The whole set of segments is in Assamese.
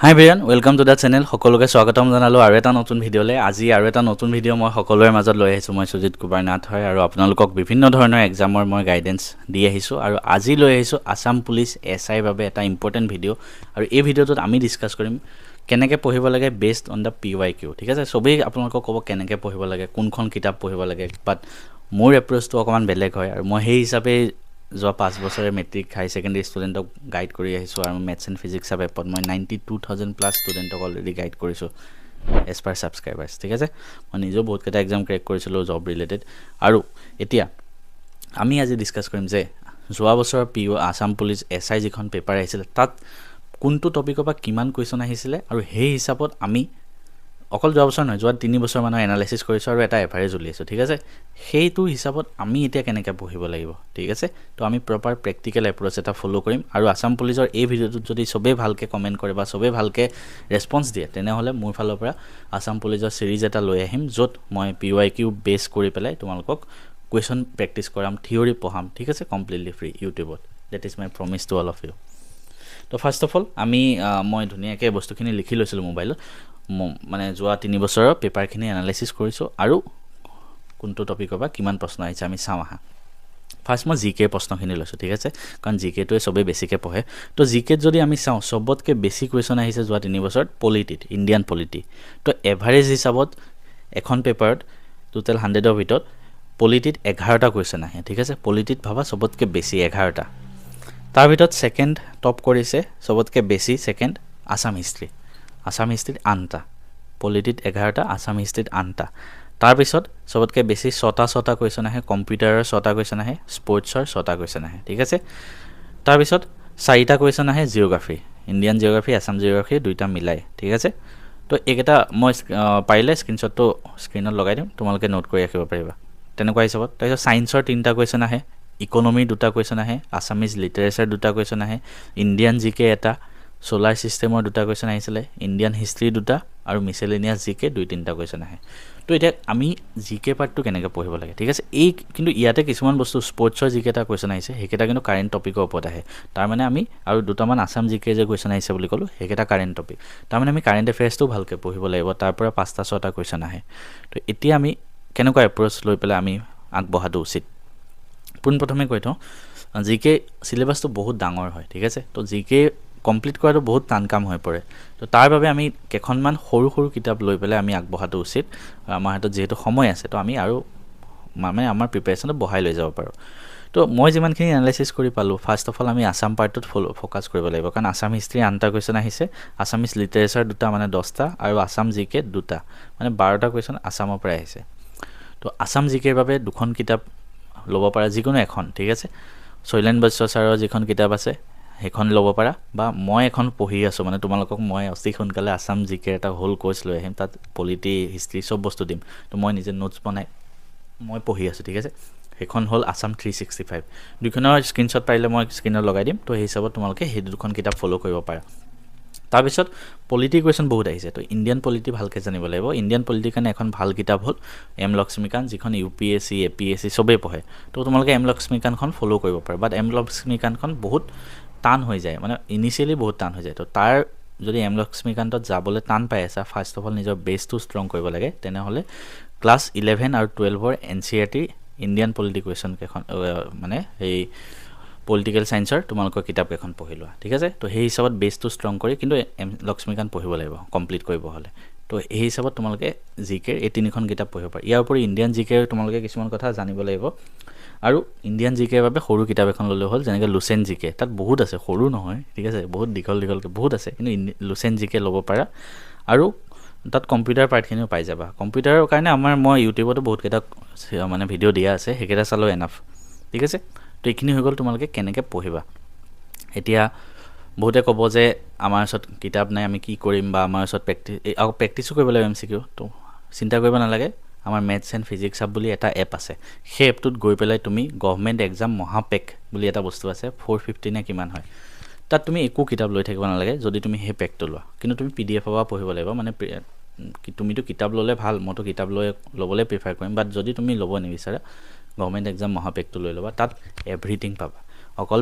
Hi everyone, welcome to the channel. সকলোকে স্বাগতম জনালোঁ আৰু এটা নতুন ভিডিঅ'লৈ। আজি আৰু এটা নতুন ভিডিঅ' মই সকলোৰে মাজত লৈ আহিছোঁ। মই সুজিত কুমাৰ নাথ হয় আৰু আপোনালোকক বিভিন্ন ধৰণৰ এক্সামৰ মই গাইডেঞ্চ দি আহিছোঁ আৰু আজি লৈ আহিছোঁ আছাম পুলিচ এছ আইৰ বাবে এটা ইম্পৰ্টেণ্ট ভিডিঅ'। আৰু এই ভিডিঅ'টোত আমি ডিছকাছ কৰিম কেনেকৈ পঢ়িব লাগে based on the PYQ। ঠিক আছে, চবেই আপোনালোকক ক'ব কেনেকৈ পঢ়িব লাগে, কোনখন কিতাপ পঢ়িব লাগে, বাট মোৰ এপ্ৰ'চটো অকণমান বেলেগ হয় আৰু মই সেই হিচাপে যোৱা 5 বছৰে মেট্ৰিক, হাই ছেকেণ্ডেৰী ষ্টুডেণ্টক গাইড কৰি আহিছোঁ আৰু মেথছ এণ্ড ফিজিক্স এপত মই 92,000 প্লাছ ষ্টুডেণ্টক অলৰেডি গাইড কৰিছোঁ এজ পাৰ ছাবস্ক্ৰাইবাৰ্ছ। ঠিক আছে, মই নিজেও বহুতকেইটা এক্সাম ক্ৰেক কৰিছিলোঁ জব ৰিলেটেড। আৰু এতিয়া আমি আজি ডিছকাছ কৰিম যে যোৱা বছৰৰ P O' Assam police S I যিখন পেপাৰ আহিছিলে, তাত কোনটো টপিকৰ পৰা কিমান কুৱেশ্যন আহিছিলে আৰু সেই হিচাপত আমি অকল যোৱা বছৰ নহয়, যোৱা 3 বছৰমানৰ এনালাইচিছ কৰিছোঁ আৰু এটা এভাৰেজ উলিয়াইছোঁ। ঠিক আছে, সেইটো হিচাপত আমি এতিয়া কেনেকৈ পঢ়িব লাগিব। ঠিক আছে, তো আমি প্ৰপাৰ প্ৰেক্টিকেল এপ্ৰ'চ এটা ফ'ল' কৰিম। আৰু আছাম পুলিচৰ এই ভিডিঅ'টোত যদি চবেই ভালকৈ কমেণ্ট কৰে বা চবেই ভালকৈ ৰেচপঞ্চ দিয়ে, তেনেহ'লে মোৰ ফালৰ পৰা আছাম পুলিচৰ ছিৰিজ এটা লৈ আহিম, য'ত মই পিৱাইকিউ বেছ কৰি পেলাই তোমালোকক কুৱেশ্যন প্ৰেক্টিছ কৰাম, থিয়ৰী পঢ়াম। ঠিক আছে, কমপ্লিটলি ফ্ৰী ইউটিউবত। That is my promise to all of you. তো ফাৰ্ষ্ট অফ অল মই ধুনীয়াকৈ বস্তুখিনি লিখি লৈছিলোঁ মোবাইলত। মানে যোৱা 3 বছৰৰ পেপাৰখিনি এনালাইচিছ কৰিছোঁ আৰু কোনটো টপিকৰ পৰা কিমান প্ৰশ্ন আহিছে আমি চাওঁ আহা। ফাৰ্ষ্ট মই জি কে প্ৰশ্নখিনি লৈছোঁ, ঠিক আছে, কাৰণ জি কেটোৱে চবেই বেছিকৈ পঢ়ে। তো জি কেত যদি আমি চাওঁ, চবতকৈ বেছি কুৱেশ্যন আহিছে যোৱা 3 বছৰত পলিটিত, ইণ্ডিয়ান পলিটি। তো এভাৰেজ হিচাপত এখন পেপাৰত টোটেল 100ৰ ভিতৰত পলিটিত 11টা কুৱেশ্যন আহে। ঠিক আছে, পলিটিত ভাবা চবতকৈ বেছি 11টা। তাৰ ভিতৰত ছেকেণ্ড টপ কৰিছে চবতকৈ বেছি ছেকেণ্ড আছাম হিষ্ট্ৰী। আছাম হিষ্ট্ৰীত আঠটা। পলিটিত 11টা, আছাম হিষ্ট্ৰীত আঠটা। তাৰপিছত চবতকৈ বেছি ছটা ছটা কুৱেশ্যন আহে, কম্পিউটাৰৰ ছটা কুৱেশ্যন আহে, স্পৰ্টছৰ ছটা কুৱেশ্যন আহে। ঠিক আছে, তাৰপিছত চাৰিটা কুৱেশ্যন আহে geography, Indian geography, Assam geography দুইটা মিলাই। ঠিক আছে, তো এইকেইটা মই পাৰিলে স্ক্ৰীনশ্বটটো স্ক্ৰীণত লগাই দিম, তোমালোকে নোট কৰি ৰাখিব পাৰিবা তেনেকুৱা হিচাপত। তাৰপিছত ছায়েন্সৰ তিনিটা কুৱেশ্যন আহে, ইকনমিৰ দুটা কুৱেশ্যন আহে, আছামিজ লিটাৰেচাৰ দুটা কুৱেশ্যন আহে, ইণ্ডিয়ান জি কে এটা, চ'লাৰ ছিষ্টেমৰ দুটা কুৱেশ্যন আহিছিলে, ইণ্ডিয়ান হিষ্ট্ৰী দুটা আৰু মিছেলেনিয়াছ জি কে দুই তিনিটা কুৱেশ্যন আহে। তো এতিয়া আমি জি কে পাৰ্টটো কেনেকৈ পঢ়িব লাগে? ঠিক আছে, এই কিন্তু ইয়াতে কিছুমান বস্তু, স্পৰ্টছৰ যিকেইটা কুৱেশ্যন আহিছে, সেইকেইটা কিন্তু কাৰেণ্ট টপিকৰ ওপৰত আহে। তাৰমানে আমি আৰু দুটামান আছাম জি কে যে কুৱেশ্যন আহিছে বুলি ক'লোঁ, সেইকেইটা কাৰেণ্ট টপিক। তাৰমানে আমি কাৰেণ্ট এফেয়াৰ্ছটো ভালকৈ পঢ়িব লাগিব, তাৰ পৰা পাঁচটা ছটা কুৱেশ্যন আহে। তো এতিয়া আমি কেনেকুৱা এপ্ৰ'চ লৈ পেলাই আমি আগবঢ়াটো উচিত? পোনপ্ৰথমে কৈ থওঁ, জি কে চিলেবাছটো বহুত ডাঙৰ হয়। ঠিক আছে, তো জি কে কমপ্লিট কৰাটো বহুত টান কাম হৈ পৰে। তো তাৰ বাবে আমি কেইখনমান সৰু সৰু কিতাপ লৈ পেলাই আমি আগবঢ়াটো উচিত। আমাৰ হাতত যিহেতু সময় আছে, তো আমি আৰু মানে আমাৰ প্ৰিপেৰেশ্যনটো বঢ়াই লৈ যাব পাৰোঁ। তো মই যিমানখিনি এনালাইচিছ কৰি পালোঁ, ফাৰ্ষ্ট অফ অল আমি আছাম পাৰ্টটোত ফ'কাছ কৰিব লাগিব, কাৰণ আছাম হিষ্ট্ৰী আঠটা কুৱেশ্যন আহিছে, আছামিজ লিটাৰেচাৰ দুটা মানে 10টা আৰু আছাম জি কে দুটা মানে 12টা কুৱেশ্যন আছামৰ পৰাই আহিছে। তো আছাম জি কেৰ বাবে দুখন কিতাপ ল'ব পাৰা, যিকোনো এখন। ঠিক আছে, শৈলেন বৈশ্য ছাৰৰ যিখন কিতাপ আছে সেইখন ল'ব পাৰা বা মই এখন পঢ়ি আছোঁ, মানে তোমালোকক মই অতি সোনকালে আছাম জি কেৰ এটা হোল কৰ্চ লৈ আহিম, তাত পলিটি, হিষ্ট্ৰী চব বস্তু দিম। তো মই নিজে নোটছ বনাই মই পঢ়ি আছোঁ। ঠিক আছে, সেইখন হ'ল আছাম 365। দুইখনৰ স্ক্ৰীনশ্বট পাৰিলে মই স্ক্ৰীণত লগাই দিম। তো সেই হিচাপত তোমালোকে সেই দুখন কিতাপ ফ'ল' কৰিব পাৰা। তাৰপিছত পলিটি কুৱেশ্যন বহুত আহিছে, তো ইণ্ডিয়ান পলিটি ভালকৈ জানিব লাগিব। ইণ্ডিয়ান পলিটিৰ কাৰণে এখন ভাল কিতাপ হ'ল এম লক্ষ্মীকান্ত, যিখন ইউপিএছচি, এপিএছচি চবেই পঢ়ে। তো তোমালোকে এম লক্ষ্মীকান্তখন ফ'ল' কৰিব পাৰা। বাট এম লক্ষ্মীকান্তখন বহুত টান হৈ যায়, মানে ইনিচিয়েলি বহুত টান হৈ যায়। তো তাৰ যদি এম লক্ষ্মীকান্তত যাবলৈ টান পাই আছা, ফাৰ্ষ্ট অফ অল নিজৰ বেছটো ষ্ট্ৰং কৰিব লাগে। তেনেহ'লে ক্লাছ 11 আৰু 12ৰ এনচিইআৰটি ইণ্ডিয়ান পলিটি কুৱেশ্যন কেইখন, মানে সেই পলিটিকেল ছায়েন্সৰ তোমালোকৰ কিতাপকেইখন পঢ়ি লোৱা। ঠিক আছে, তো সেই হিচাপত বেছটো ষ্ট্ৰং কৰি কিন্তু এম লক্ষ্মীকান্ত পঢ়িব লাগিব কমপ্লিট কৰিব হ'লে। তো সেই হিচাপত তোমালোকে জি কেৰ এই তিনিখন কিতাপ পঢ়িব পাৰা। ইয়াৰ উপৰি ইণ্ডিয়ান জি কেৰ তোমালোকে কিছুমান কথা জানিব লাগিব আৰু ইণ্ডিয়ান জি কেৰ বাবে সৰু কিতাপ এখন ল'লে হ'ল, যেনেকৈ লুচেণ্ট জি কে। তাত বহুত আছে, সৰু নহয়, ঠিক আছে, বহুত দীঘল দীঘলকৈ বহুত আছে, কিন্তু লুচেণ্ট জি কে ল'ব পাৰা আৰু তাত কম্পিউটাৰ পাৰ্টখিনিও পাই যাবা। কম্পিউটাৰৰ কাৰণে আমাৰ মই ইউটিউবতো বহুতকেইটা মানে ভিডিঅ' দিয়া আছে, সেইকেইটা চালেও এনাফ। ঠিক আছে, তো এইখিনি হৈ গ'ল তোমালোকে কেনেকৈ পঢ়িবা। এতিয়া বহুতে ক'ব যে আমাৰ ওচৰত কিতাপ নাই, আমি কি কৰিম, বা আমাৰ ওচৰত প্ৰেক্টিছ আকৌ প্ৰেক্টিছো কৰিব লাগিব এমচিকিউ। তো চিন্তা কৰিব নালাগে, আমাৰ মেথছ এণ্ড ফিজিক্স হাব বুলি এটা এপ আছে। সেই এপটোত গৈ পেলাই তুমি গভমেণ্ট এক্সাম মহাপেক বুলি এটা বস্তু আছে, 450 নে কিমান হয়। তাত তুমি একো কিতাপ লৈ থাকিব নালাগে যদি তুমি সেই পেকটো লোৱা। কিন্তু তুমি পিডিএফৰ পৰা পঢ়িব লাগিব। মানে তুমিতো কিতাপ ল'লে ভাল, মইতো কিতাপ লৈ ল'বলৈ প্ৰিফাৰ কৰিম। বাট যদি তুমি ল'ব নিবিচাৰা, গভমেণ্ট এক্সাম মহাপেকটো লৈ ল'বা, তাত এভৰিথিং পাবা। অকল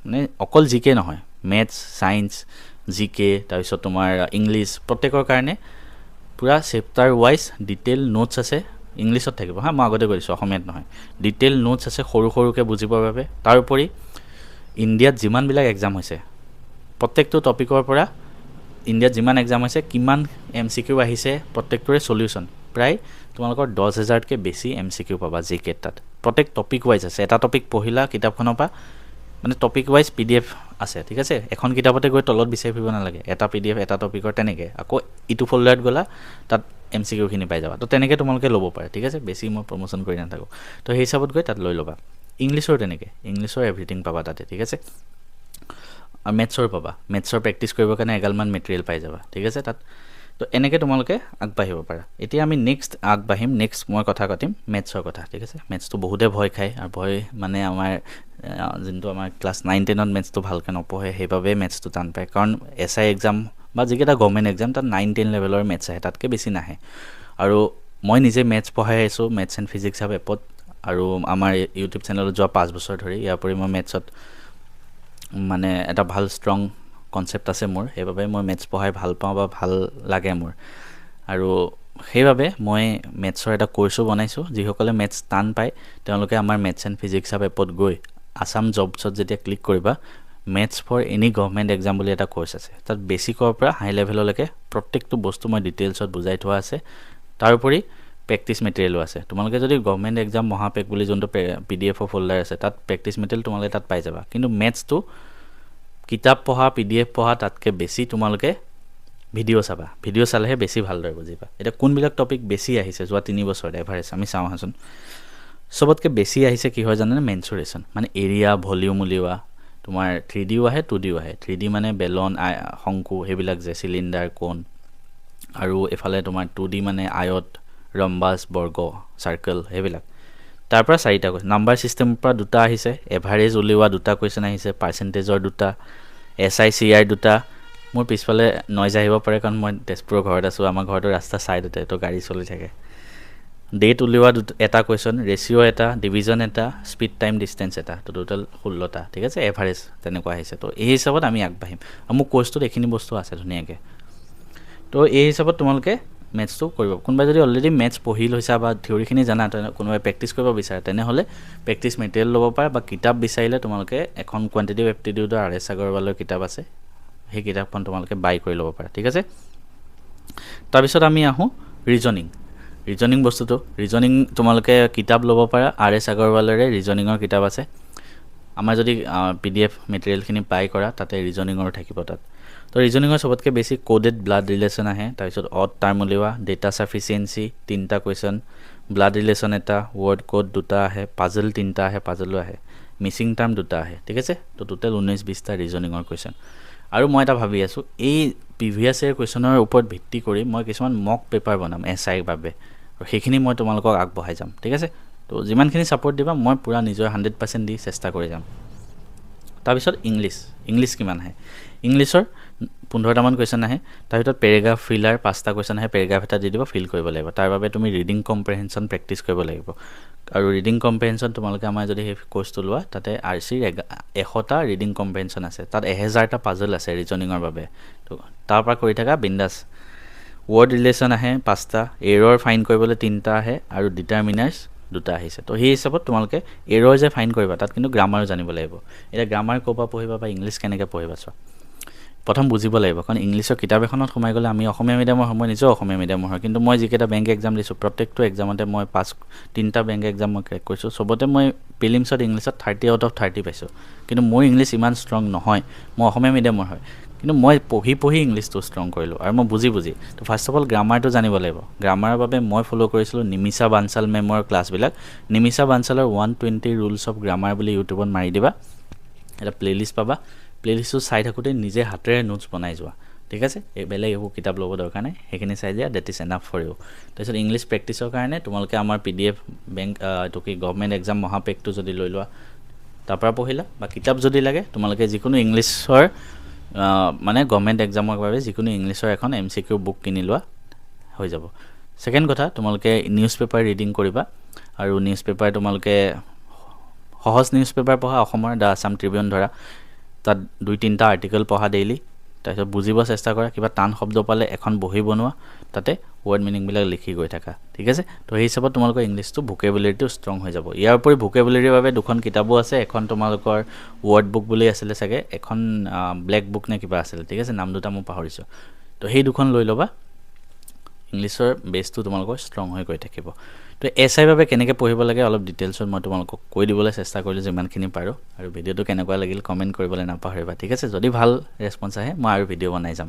মানে অকল জি কে নহয়, মেথছ, ছায়েন্স, জি কে, তাৰপিছত তোমাৰ ইংলিছ, প্ৰত্যেকৰ কাৰণে পূৰা চেপ্টাৰ ৱাইজ ডিটেইল নোটছ আছে। ইংলিছত থাকিব, হা, মই আগতে কৈ দিছোঁ, অসমীয়াত নহয়। ডিটেইল নোটছ আছে সৰু সৰুকৈ বুজিবৰ বাবে। তাৰোপৰি ইণ্ডিয়াত যিমানবিলাক এক্সাম হৈছে, প্ৰত্যেকটো টপিকৰ পৰা ইণ্ডিয়াত যিমান এক্সাম হৈছে, কিমান এম চি কিউ আহিছে, প্ৰত্যেকটোৰে চলিউশ্যন। প্ৰায় তোমালোকৰ 10,000তকৈ বেছি এম চি কিউ পাবা জি কেত। তাত প্ৰত্যেক টপিক ৱাইজ আছে। এটা টপিক পঢ়িলা কিতাপখনৰ পৰা, মানে topic wise P D F আছে, ঠিক আছে? এখন কিতাপতে গৈ তলত বিচাৰি ফুৰিব নালাগে। এটা পি ডি এফ এটা টপিকৰ, তেনেকৈ আকৌ ইটো ফল্ডাৰত গ'লা, তাত এম চি কিউখিনি পাই যাবা। তো তেনেকৈ তোমালোকে ল'ব পাৰা, ঠিক আছে? বেছি মই প্ৰমোশ্যন কৰি নাথাকোঁ। তো সেই হিচাপত গৈ তাত লৈ ল'বা। ইংলিছৰ তেনেকৈ, ইংলিছৰ এভৰিথিং পাবা তাতে, ঠিক আছে? আৰু মেথছৰ পাবা, মেথছৰ প্ৰেক্টিছ কৰিবৰ কাৰণে এগালমান মেটেৰিয়েল পাই যাবা, ঠিক আছে তাত। তো এনেকৈ তোমালোকে আগবাঢ়িব পাৰা। এতিয়া আমি নেক্সট আগবাঢ়িম, নেক্সট মই কথা পাতিম মেথছৰ কথা, ঠিক আছে? মেথছটো বহুতে ভয় খায়, আৰু ভয় মানে আমাৰ যোনটো আমাৰ ক্লাছ 9 10ত মেথছটো ভালকৈ নপঢ়ে, সেইবাবে মেথছটো টান পায়। কাৰণ এছ I exam বা যিকেইটা গভৰ্ণমেণ্ট এক্সাম, তাত 9 10 লেভেলৰ মেথছ আহে, তাতকৈ বেছি নাহে। আৰু মই নিজে মেথছ পঢ়াই আহিছোঁ মেথছ এণ্ড ফিজিক্স হাব এপত আৰু আমাৰ ইউটিউব চেনেলত যোৱা 5 বছৰ ধৰি। ইয়াৰ উপৰি মই মেথছত মানে এটা ভাল ষ্ট্ৰং কনচেপ্ট আছে মোৰ, সেইবাবে মই মেথছ পঢ়াই ভাল পাওঁ বা ভাল লাগে মোৰ। আৰু সেইবাবে মই মেথছৰ এটা কৰ্চো বনাইছোঁ। যিসকলে মেথছ টান পায়, তেওঁলোকে আমাৰ মেথছ এণ্ড ফিজিক্স হাব এপত গৈ আছাম জবছত যেতিয়া ক্লিক কৰিবা, maths for any government exam বুলি এটা কৰ্চ আছে। তাত বেছিকৰ পৰা হাই লেভেললৈকে প্ৰত্যেকটো বস্তু মই ডিটেইলছত বুজাই থোৱা আছে। তাৰোপৰি প্ৰেক্টিছ মেটেৰিয়েলো আছে। তোমালোকে যদি গভৰ্ণমেণ্ট এক্সাম মহাপেক বুলি যোনটো পি ডি এফৰ ফল্ডাৰ আছে, তাত প্ৰেক্টিছ মেটেৰিয়েল তোমালোকে তাত পাই যাবা। কিন্তু মেথছটো কিতাপ পঢ়া, পি ডি এফ পঢ়া, তাতকৈ বেছি তোমালোকে ভিডিঅ' চাবা। ভিডিঅ' চালেহে বেছি ভালদৰে বুজিবা। এতিয়া কোনবিলাক টপিক বেছি আহিছে যোৱা 3 বছৰত এভাৰেজ আমি চাওঁ আহাচোন। চবতকৈ বেছি আহিছে কি হয় জানেনে? মেনচুৰেশ্যন, মানে এৰিয়া, ভলিউম উলিওৱা। তোমাৰ থ্ৰী ডিও আহে, টু ডিও আহে। থ্ৰী ডি মানে বেলন, শংকু, সেইবিলাক যে চিলিণ্ডাৰ, কোন, আৰু এইফালে তোমাৰ টু ডি মানে আয়ত, ৰম্বাছ, বৰ্গ, চাৰ্কেল, সেইবিলাক। তাৰ পৰা চাৰিটা কুৱেশ্যন। নাম্বাৰ ছিষ্টেমৰ পৰা দুটা আহিছে, এভাৰেজ উলিওৱা দুটা কুৱেশ্যন আহিছে, পাৰ্চেণ্টেজৰ দুটা, এছ I C আইৰ দুটা। মোৰ পিছফালে নইজ আহিব পাৰে, কাৰণ মই তেজপুৰৰ ঘৰত আছোঁ, আমাৰ ঘৰটো ৰাস্তা ছাইডতে, তো গাড়ী চলি থাকে। ডেট উলিওৱা দুটা, এটা কুৱেশ্যন, ৰেচিঅ' এটা, ডিভিজন এটা, স্পীড টাইম ডিষ্টেঞ্চ এটা। তো টোটেল 16টা, ঠিক আছে? এভাৰেজ তেনেকুৱা আহিছে। তো এই হিচাপত আমি আগবাঢ়িম, আৰু মোৰ কৰ্চটোত এইখিনি বস্তু আছে ধুনীয়াকৈ। তো এই হিচাপত তোমালোকে মেথছটো কৰিব। কোনোবাই যদি অলৰেডি মেথছ পঢ়ি লৈছা বা থিয়ৰিখিনি জানা, তেনে কোনোবাই প্ৰেক্টিছ কৰিব বিচাৰে, তেনেহ'লে প্ৰেক্টিছ মেটেৰিয়েল ল'ব পাৰা, বা কিতাপ বিচাৰিলে তোমালোকে এখন কোৱাণ্টিটিভ এপ্টিটিউডৰ আৰ এছ আগৰৱালৰ কিতাপ আছে, সেই কিতাপখন তোমালোকে বাই কৰি ল'ব পাৰা, ঠিক আছে? তাৰপিছত আমি আহোঁ ৰিজনিং। ৰিজনিং বস্তুটো, ৰিজনিং তোমালোকে কিতাপ ল'ব পাৰা, আৰ এছ আগৰৱালেৰে ৰিজনিঙৰ কিতাপ আছে। আমাৰ যদি পি ডি এফ মেটেৰিয়েলখিনি বাই কৰা, তাতে ৰিজনিঙৰো থাকিব তাত। তো ৰিজনিঙৰ চবতকৈ বেছি ক'ডেড ব্লাড ৰিলেশ্যন আহে, তাৰপিছত অড টাৰ্ম উলিওৱা, ডেটা ছাফিচিয়েঞ্চি তিনিটা কুৱেশ্যন, ব্লাড ৰিলেশ্যন এটা, ৱৰ্ড ক'ড দুটা আহে, পাজল তিনিটা আহে, পাজলো আহে, মিচিং টাৰ্ম দুটা আহে, ঠিক আছে? তো টোটেল 19 20টা ৰিজনিঙৰ কুৱেশ্যন। আৰু মই এটা ভাবি আছোঁ, এই প্ৰিভিয়াছ ইয়েৰ কুৱেশ্যনৰ ওপৰত ভিত্তি কৰি মই কিছুমান মক পেপাৰ বনাম এছ আইৰ বাবে, আৰু সেইখিনি মই তোমালোকক আগবঢ়াই যাম, ঠিক আছে? তো যিমানখিনি ছাপৰ্ট দিবা, মই পূৰা নিজৰ 100% দি চেষ্টা কৰি যাম। তাৰপিছত ইংলিছ, ইংলিছ কিমান আহে? ইংলিছৰ 15টামান কুৱেশ্যন আহে। তাৰ ভিতৰত পেৰেগ্ৰাফ ফিলাৰ পাঁচটা কুৱেশ্যন আহে, পেৰেগ্ৰাফ এটা দি দিব, ফিল কৰিব লাগিব। তাৰ বাবে তুমি ৰিডিং কম্প্ৰেহেনশ্যন প্ৰেক্টিছ কৰিব লাগিব। আৰু ৰিডিং কম্প্ৰেহেনশ্যন তোমালোকে আমাৰ যদি সেই কৰ্চটো লোৱা, তাতে আৰ চিৰ 100টা ৰিডিং কম্প্ৰেহেনশ্যন আছে, তাত 1000টা পাজল আছে ৰিজনিঙৰ বাবে। তো তাৰ পৰা কৰি থাকা বিন্দাছ। ৱৰ্ড ৰিলেশ্যন আহে পাঁচটা, এৰৰ ফাইণ্ড কৰিবলৈ তিনিটা আহে, আৰু ডিটাৰমিনাৰ্ছ দুটা আহিছে। তো সেই হিচাপত তোমালোকে এৰৰ যে ফাইণ্ড কৰিবা, তাত কিন্তু গ্ৰামাৰো জানিব লাগিব। এতিয়া গ্ৰামাৰ ক'ৰ পৰা পঢ়িবা বা ইংলিছ কেনেকৈ পঢ়িবা চোৱা, প্ৰথম বুজিব লাগিব। কাৰণ ইংলিছৰ কিতাপ এখনত সোমাই গ'লে, আমি অসমীয়া মিডিয়ামৰ হয়, মই নিজেও অসমীয়া মিডিয়ামৰ হয়, কিন্তু মই যিকেইটা বেংক এক্সাম দিছোঁ, প্ৰত্যেকটো এক্সামতে মই পাছ, তিনিটা বেংক এক্সাম মই ক্ৰেক কৰিছোঁ, চবতে মই প্ৰিলিমছত ইংলিছত 30 আউট অফ 30 পাইছোঁ। কিন্তু মোৰ ইংলিছ ইমান ষ্ট্ৰং নহয়, মই অসমীয়া মিডিয়ামৰ হয়, কিন্তু মই পঢ়ি পঢ়ি ইংলিছটো ষ্ট্ৰং কৰিলোঁ আৰু মই বুজি বুজি। তো ফাৰ্ষ্ট অফ অল গ্ৰামাৰটো জানিব লাগিব। গ্ৰামাৰৰ বাবে মই ফ'ল' কৰিছিলোঁ নিমিষা বানচাল মেমৰ ক্লাছবিলাক। নিমিষা বানচালৰ 120 ৰুলছ অফ গ্ৰামাৰ বুলি ইউটিউবত মাৰি দিবা, এটা প্লে'লিষ্ট পাবা। প্লে'লিষ্টটো চাই থাকোঁতে নিজে হাতেৰে নোটছ বনাই যোৱা, ঠিক আছে? এই বেলেগ একো কিতাপ ল'ব দৰকাৰ নাই, সেইখিনি চাই দিয়া, that is enough for you. তাৰপিছত ইংলিছ প্ৰেক্টিছৰ কাৰণে তোমালোকে আমাৰ পি ডি এফ বেংক, এইটো কি, গভৰ্ণমেণ্ট এক্সাম মহাপেকটো যদি লৈ লোৱা, তাৰ পৰা পঢ়িলা, বা কিতাপ যদি লাগে, তোমালোকে যিকোনো ইংলিছৰ, মানে গভৰ্ণমেণ্ট এক্সামৰ বাবে যিকোনো ইংলিছৰ এখন এম চি কিউ বুক কিনি লোৱা, হৈ যাব। ছেকেণ্ড কথা, তোমালোকে নিউজ পেপাৰ ৰিডিং কৰিবা, আৰু নিউজ পেপাৰ তোমালোকে সহজ নিউজ পেপাৰ পঢ়া, অসমৰ the Assam Tribune ধৰা, তাত দুই তিনিটা আৰ্টিকেল পঢ়া ডেইলি। তাৰপিছত বুজিব চেষ্টা কৰা। কিবা টান শব্দ পালে এখন বহী বনোৱা, তাতে ৱৰ্ড মিনিংবিলাক লিখি গৈ থাকা, ঠিক আছে? তো সেই হিচাপত তোমালোকৰ ইংলিছটো ভোকেবুলাৰীটো ষ্ট্ৰং হৈ যাব। ইয়াৰ উপৰি ভোকেবুলাৰীৰ বাবে দুখন কিতাপো আছে। এখন তোমালোকৰ ৱৰ্ড বুক বুলি আছিলে চাগে, এখন ব্লেক বুক নে কিবা আছিলে, ঠিক আছে? নাম দুটা মই পাহৰিছোঁ। তো সেই দুখন লৈ ল'বা, ইংলিছৰ বেছটো তোমালোকৰ ষ্ট্ৰং হৈ গৈ থাকিব। তো এছ আইৰ বাবে কেনেকৈ পঢ়িব লাগে অলপ ডিটেইলছত মই তোমালোকক কৈ দিবলৈ চেষ্টা কৰিলোঁ যিমানখিনি পাৰোঁ। আৰু ভিডিঅ'টো কেনেকুৱা লাগিল কমেণ্ট কৰিবলৈ নাপাহৰিবা, ঠিক আছে? যদি ভাল ৰেচপঞ্চ আহে, মই আৰু ভিডিঅ' বনাই যাম।